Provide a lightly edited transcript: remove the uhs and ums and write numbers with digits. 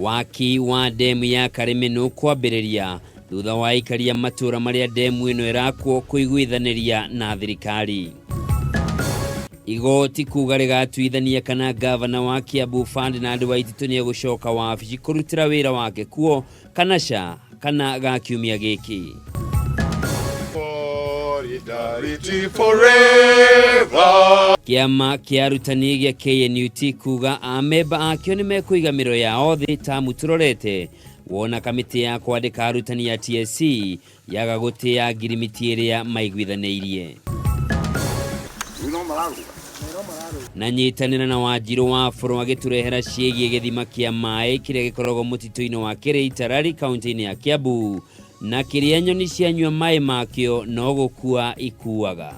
Waki wa ndemu ya Karĩmĩ nũkwambĩrĩria thutha wa aikari a matũũra marĩa ndemu ĩno ĩrakwo kũiguithanĩria na thirikari. Igoti kuga rĩgatuithania kana ngavana wa Kiambu Ferdinand Waititu nĩegũcoka wabici kũrutĩra wĩra wake kuo kana ca kana ga kiumia gĩkĩ. Solidarity forever. Kĩama kĩa arutani gĩa KNUT kuga amemba akĩo nĩ mekũiga mĩro yao thĩ tamu tũrorete wona kamĩtĩ ya kwandĩka arutani ya TSC yaga gũtĩa ngirimiti ĩrĩa maiguithanĩirie. Na nyitanĩra na Wanjirũ wa Bũrũ agĩtũrehera ciĩgiĩ gĩthima kĩa maĩ kĩrĩa gĩkoragwo mũtitũ-inĩ wa Kĩrĩitarari kaunti-inĩ ya Kiambu na kĩrĩa nyoni cianyua maĩ makĩo no gũkua ikuaga.